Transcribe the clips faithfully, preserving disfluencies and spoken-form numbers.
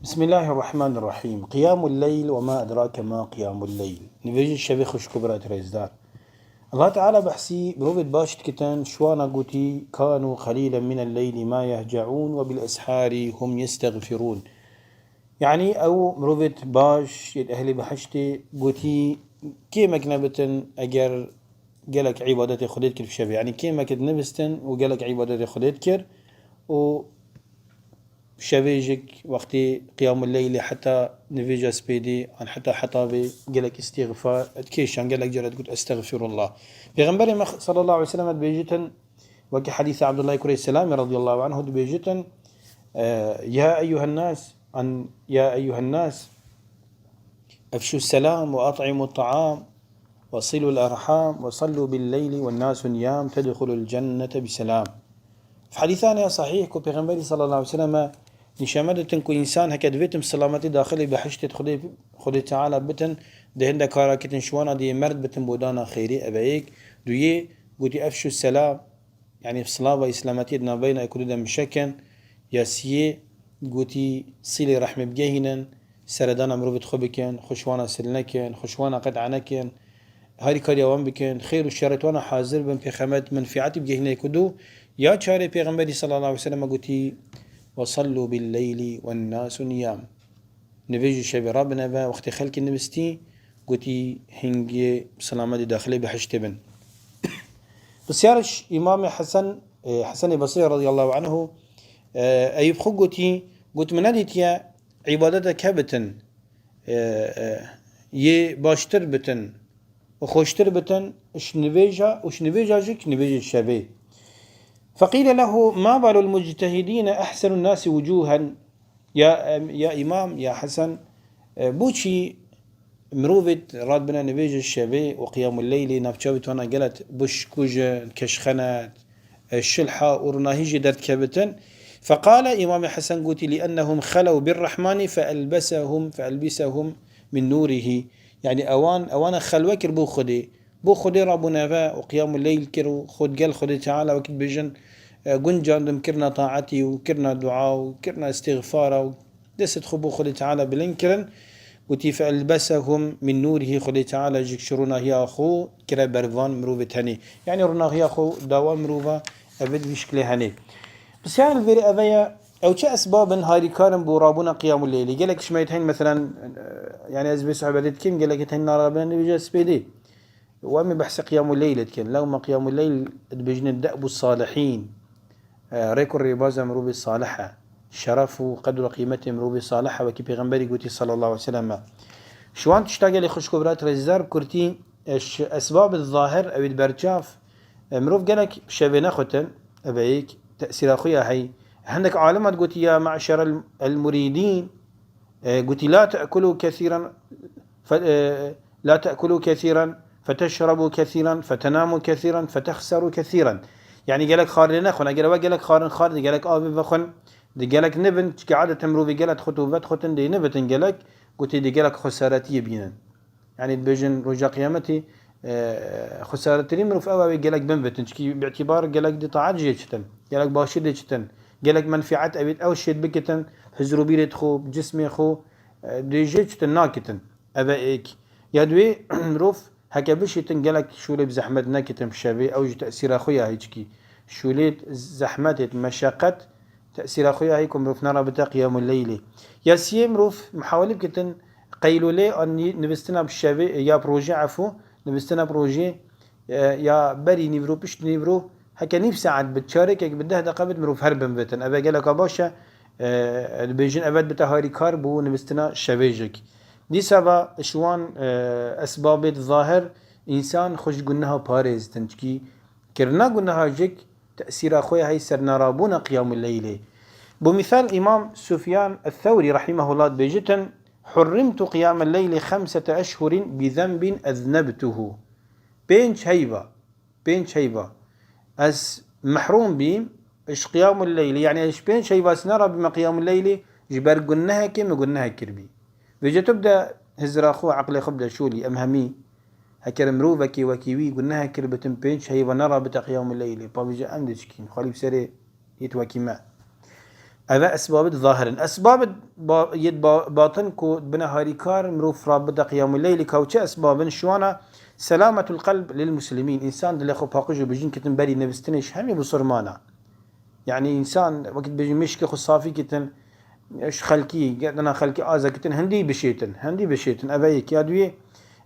بسم الله الرحمن الرحيم. قيام الليل وما أدراك ما قيام الليل. Nivêjê şevê xwişk û birayet rêzdar. Allah Teala behsî mirovêt baş dikitin, şiwana gotî, "كانوا قليلا من الليل ما يهجعون وبالأسحار هم يستغفرون." Yanî ew mirovêt baş, yêt ehlê behiştê gotî, kêmek nebitin eger gelek îbadetê Xwedê dikir bi şevê. Yanî kêmek dinibistin û gelek îbadetê Xwedê dikir û şevê jî wextê qiyamul leylê heta nivêja spêdê an heta hetavê gelek îstîxfar dikêşan, gelek cara digot, "Estexfirullah." Pêxemberê me sallallahu aleyhi ve sellem dibêjitin, wekî hedîsa Abdullahê kurê Selamê radiyallahu anhu dibêjitin, e, "Ya eyyuhen nas, an, ya eyyuhen nas, efşu selam ve at'imu ta'am ve silul erham ve sallu bil leyli ve nasu niyam tedhulul cennete bi selam." Hedîsanê ya sahîh ku Pêxemberî sallallahu aleyhi ve sellem nîşan me ditin ku însan heke divêtin bi selametî daxilê behiştê Xwedê, Xwedê Teala bitin, di hinde kara kitin şiwana diyê merd bitin bo dana xêrî, eve yek. Duyê gotî, "Efşu selam." Yanî bi silava îslametiyê di navbeyna êk û du de mişekin. Ya siyê gotî, "Sîlê rehmê bigehînin, seredana mirovê xwe bikin, xwe şiwana sil nekin, xwe şiwana qet'a nekin, harîkariya wan bikin, xêr û şerê wana hazir bin, pêxemet menfiatî bigehîne êk û du." Ya çarê Pêxemberî sallallahu aleyhi ve sellem gotî, "Ve sallu bil leyli wen nasu niyam." Nivêjî şevê rabine ve, wextê xelkî nivistî, gotî, "Hingê bi selametî daxilê behiştê bin." Pisyariş Îmamê Hesen, e, Hesenê Basrî radiyallahu anhu, e, eyî bi xwe gotî, got, "Min nedîtiye îbadete ke bitin, e, e, yê baştir bitin û xweştir bitin, ji nivêja û ji nivêja jî nivêjê şevê." Feqîle lehu, "Ma balul muctehidîne ehsenun nasi wucûhen?" Ya, em, ya Îmam, ya Hesen, e, boçî mirovêt radibine nivêjê şevê û qiyamul leylê navçavê wana gelek bişkujin, keşxenet, e, şilha û ronahî jê derdikebitin? Feqale, Îmamê Hesen gotî, "Liennehum xelew bir Rehmanî feelbesehum, feelbisehum min nûrihî." Yanî ewan, ewana xelwe kir bo Xwedê. Bo Xwedê rabûne ve û qiyamul leyl kir û xwe digel Xwedê Teala wekî dibêjin, e, guncandim kirina taetî û kirina dua û kirina îstîxfara û destê xwe bo Xwedê Teala bilind kirin. Gotî, "Feelbesehum min nûrihî", Xwedê Teala jî ji ronahiya xwe kire ber van mirovê tenê. Yanî ronahiya xwe dawa mirova, ev di vî şiklê henê. Pisyar li vêrê eve ye, ew çi esbab in harîkar in bo rabûna qiyamul leylê? Gelek ji me yê heyîn, meselen, e, yanî ez vê sohbetê dikim, gelek yê heyîn narabine nivêja spêdê. Û em ê behsê qiyamul leylê dikin. Lewma qiyamul leyl dibêjin de'bu salihîn. E, rêk û rêbaza mirovê salih e. Şeref û qedr û qîmetê mirovê salih e, wekî Pêxemberî gotî sallallahu aleyhi ve sellem. Ji wan tişta gelê xwişk û birayet rêzdar bi kurtî, e, ji esbabê zahir ew ê di berçav, e, mirov gelek şevê nexwetin, eve yek tesîra xwe ya heyî. Hindek alima digotî, "Ya me'şerel, el murîdîn", e, gotî, "La te'kulû kesîran, fe-, e, la te'kulû kesîran, feteşrebû kesîran, fetenamû kesîran, fetexserû kesîran." Yanî gelek xwarinê nexwin. Eger we gelek xwarin xwar, di gelek avê vexwin, di gelek nibin, çike adeta mirovê gelek dixwit û vedixwitin, dê nibitin gelek, gotî dê gelek xwesaretiyê bînin. Yanî dibêjin roja qiyametê, e, xwesaretirîn mirov ew e wê gelek binvitin. Çikî bi îtîbar gelek di taet jê çitin. Gelek başî dê çitin. Gelek menfiet ewêt ew şêt bikitin. Hizr û bîrêt xwe, cismê xwe, e, dê jê çitin nakitin. Eve êk. Ya duê mirov heke bişîtin gelek şûlê bi zehmet nekitin bi şevê. Ew ji tesîra xwe ya hê çikî. Şûlêt, zehmetêt, meşeqet, tesîra xwe ya hê ku mirov nerabite qiyamul leylê. Ya siyê mirov mihawelî bikitin qeylûlê an nî-, nivistina bi şevê, ya bi rojê efû, nivistina bi rojê, e, ya berî nîvro, pişt nîvro, heke nîv saet bit, çarekek bi deh deqe bit mirov her binvitin. Eve geleka baş e, e, dibêjin eve dibite harîkar bo nivistina şevê jik. Dîsa va ji wan, e, esbabêt zahir însan xwe ji guneha parêzitin. Çikî kirina guneha jik tesîra xwe ya heyî ser nerabûna qiyamul leylê. Bo mîsal, Îmam Sufyan Ethewrî rahîmehullah dibêjitin, "Hurrimtu qiyamel leylî xemsete eşhurin bi zenbin eznebtuhu." Pênc heyva, pênc heyva. Ez mehrûm bîm ji qiyamul leylî, yanî ez ji pênc heyva sinera bîme qiyamul leylî, ji ber gunehekê min gunehek kiribî. Vêce tu bide hizra xwe, eqlê xwe bide şolî, em hemî Heker mirovekî wekî wî guneh kir bitin pênc heyva nerabite qiyamul leylê, pavêje em dê çikîn, xwelî bi serê yêt wekî me. Ev e esbabê zahir in. Esbabê ba-, yê ba-, batin ku bine harîkar mirov rabite qiyamul leylê, ka çi esbab in? Şiwana selametul qelb lil muslimîn. Însan dilê xwe paqij û bijîn kitin berî nivîstinê ji hemî bisurmana. Yanî însan wekî dibêjin mêşkê xwe safî kitin, ji xelkî, gerdina xelkî aze kitin, hindî bişêtin, hindî bişêtin. Ev e yek. Ya duyê,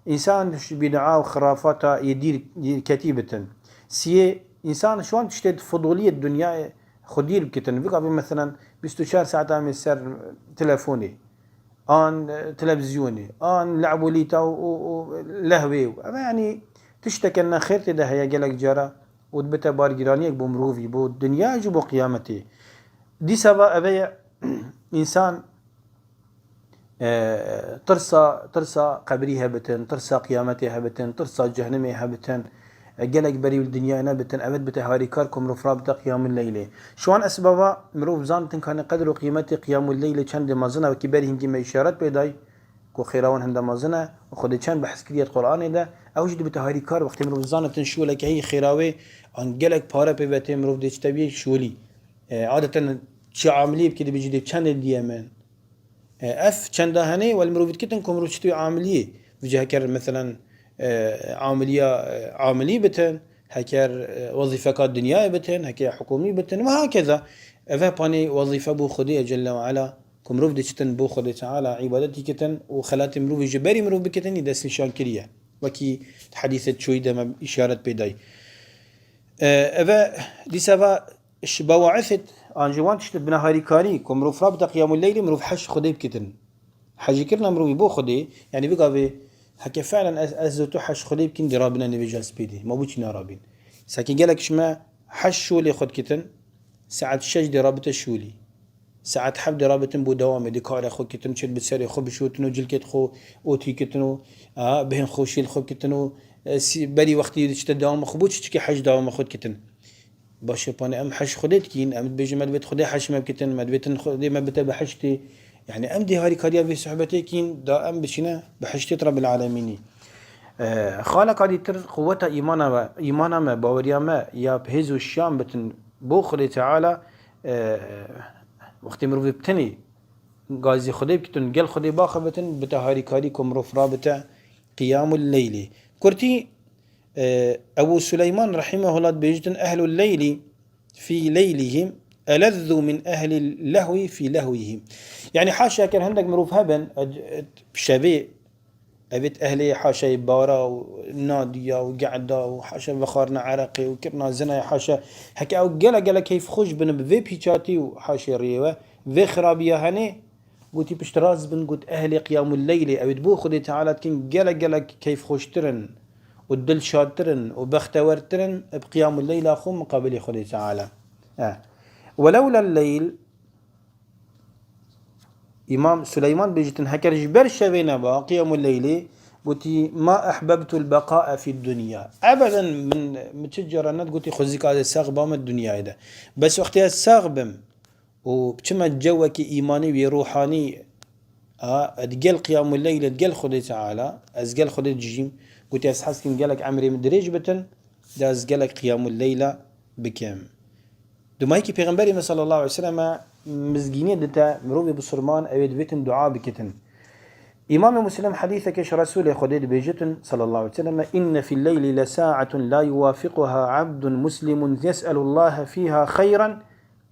însan ji bîd'a û xirafata yê dîr, dîrketî bitin. Siyê, însan ji wan tiştê fidoliyê dinyayê xwe dîr bikitin. Vika vê meselen bîst û çar saet amê ser telefonê, an, e, televîzyonê, an le'b û lîta û, û, û lehwê û. Ev e, yanî tişteke nexêr tê de heye gelek cara û dibite bargîraniyek bo mirovî, bo dinya jî bo qiyametê. Dîsa va ev e, însan, e, tirsa, tirsa qebrî hebitin, tirsa qiyametê hebitin, tirsa cehnimê hebitin, e, gelek berî li dinyayê nebitin, ev dibite harîkar ku mirov rabite qiyamul leylê. Ji wan esbaba mirov zanitin kanê qedr û qîmetê qiyamul leylê çendê mezin e, wekî berî hingî me îşaret pê dayî ku xêra wan hinde mezin e û Xwedê çend behs kiriye di Qur'anê de, ew jî dibite harîkar wextê mirov zanitin şoleke heyî xêra wê an gelek pare pê ve tê mirov dê çi teviyê şolî. E, adeten çi amiliyê bikî dibêjî dê çendê diye min. E, ev çenda hene, welê mirov dikitin ku mirov çi tê amiliyê. Vêca heker, meselen, e, amiliya, e, amilî bitin, heker, e, wezîfeka dinyayê bitin, heker hikûmî bitin ve hakeza. Ev e panê wezîfe bo Xwedê ye Celle ve Ala, ku mirov diçitin bo Xwedê Teala îbadetî kitin û xelatê mirovî ji berî mirov bikitin, yê destnîşan kiriye. Wekî di hedîsê çoyî de me îşaret pê dayî. E, ev e dîsa va Ji bewaisêt an ji wan tişt bine harîkarî ku mirov rabite qiyamul leylê, mirov heş Xwedê bikitin. Hecîkirina mirovî bo Xwedê, yanî vê gavê heke fe'len ez, ez û tu heş Xwedê bikîn, dê rabine nivêja spêdê. Ma bo çi narabîn? Sekî gelek ji me heş şolê xwe dikitin, saet şeş dê rabite şolî. Saet heft dê rabitin bo dewamê, dê karê xwe kitin, çêt bi serê xwe bişotin û cilkêt xwe otî kitin û, a, bihên xweşî li xwe kitin û, e, sî-, berî wextî diçite dewama xwe. Bo çi çikê heş dewama xwe dikitin? Baş e, panê em heş Xwedê dikîn, em dibêjin me divêt Xwedê heş me bikitin, me divêtin Xwedê me bite behiştê. Yanî em dê harîkariya vê sohbetê kîn, da em biçîne behiştê di Rebbil Alemînî. E, xaleka dîtir quweta îmana me, îmana me, baweriya me ya bi hêz û şiyan bitin bo Xwedê Teala, e, wextê mirovê bi tenê gazî Xwedê bikitin, gel Xwedê baxebitin, bite harîkarî ku mirov rabite qiyamul leylê. Kurtî, E, Ebû Suleyman rahimehullah dibêjitin, "Ehlul leyli fî leylihim elezzu min ehlil lehwi fî lehwihim." Yanî haşa ker hindek mirov hebin, e, e, şevê, evêt ehlê haşayê bara û nadiya û geda û haşa vexwarina ereqê û kirina zinayê haşa, heke ew gele gele keyfxweş bin bi vê pîçatî û haşê riyê we, vê xirabiya henê, Gotî piştrast bin, got, ehlê qiyamul leylê, ew ê bo Xwedê Teala dikin gelek gelek keyfxweştir in û dilşadtir in û bextewertir in bi qiyamul leyla xwe muqabilê Xwedê Teala. E. Welewlel leyl, Îmam Suleyman bêjitin, heker ji ber şevê neba, qiyamul leylê, gotî, ma ehbebtul beqae fid dunya. Ebeden min, min çi cara nedgotî xwezîka ez sax bame dinyayê de. Bes wextê ez sax bim, û biçime cewekî îmanî wî ruhanî, a, digel qiyamul leyl, digel Xwedê Teala, ez gel Xwedê dijîm, gotî, ez hez kim gelek emrê min dirêj bitin, de ez gelek qiyamul leyla bikim. Dumayîkî Pêxemberê me sallallahu aleyhi ve sellem mizgîniyê dite mirovê bisurman, ew ê divêtin dua bikitin. Îmamê Muslim hedîseke ji Resûlê Xwedê dibêjitin sallallahu aleyhi ve sellem, inne fil leyli le sa'atun la yuwafiquha abdun muslimun yes'elullaha fiha xeyran,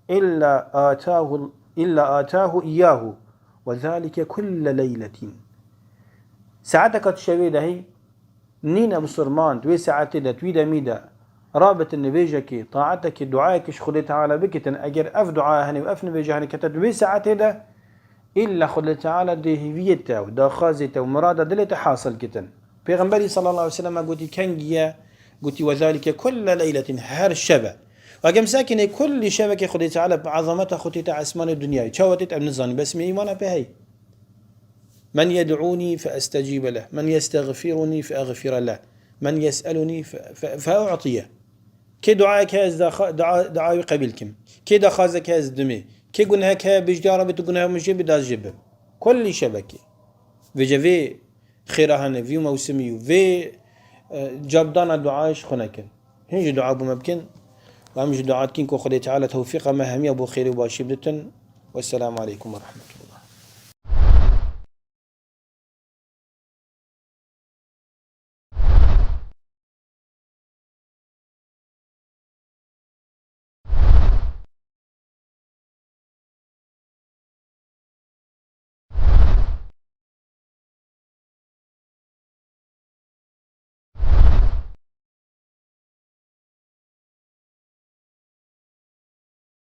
illa atahu, illa atahu iyyahu, ve zalike kulle leyletin. Saeteka di şevê de hî nîne bisurman, di wê saetê de, di wî demî de rabitin nivêjekê, taetekê, duayekê ji Xwedê Teala bikitin, eger ev duaya hene û ev nivêje hene kete di wê saetê de, îlla Xwedê Teala dê hêviyê te û daxwazê te û mirada dilê te hasil kitin. Pêxemberî sallallahu aleyhi ve sellem gotî, kengî ye? Gotî, "Ve zalike kulle leyletin", her şev e. Ve gemsekine kullî şevekê Xwedê Teala bi ezameta xwe tête esmanê dinyayê. Çawa tête em nizanin, bes me îmana pê hey. "Men yed'ûnî fe estecîbe leh, men yestexfirûnî fe exfire leh, men yes'elûnî fe, fe, fe u'tiye." Kê duayek heye ez daxa-, dua, dua wî qebîl kim. Kê daxwazek heye ez dimê. Kê gunehek heye bêjî, "Ya Rebbi, tu gunehê min jê bide, ez jê bim." Kullî şevekê. Vêce vê, xêra hene, vî mewsimî û vê, e, cabdana duayê ji xwe nekin. Hîn jî dua bo me bikin. Û em jî dua dikin ku Xwedê Teala tewfîqa me hemiya bo xêrê û başî biditin. Wesselamu aleykum ve rahmetullah.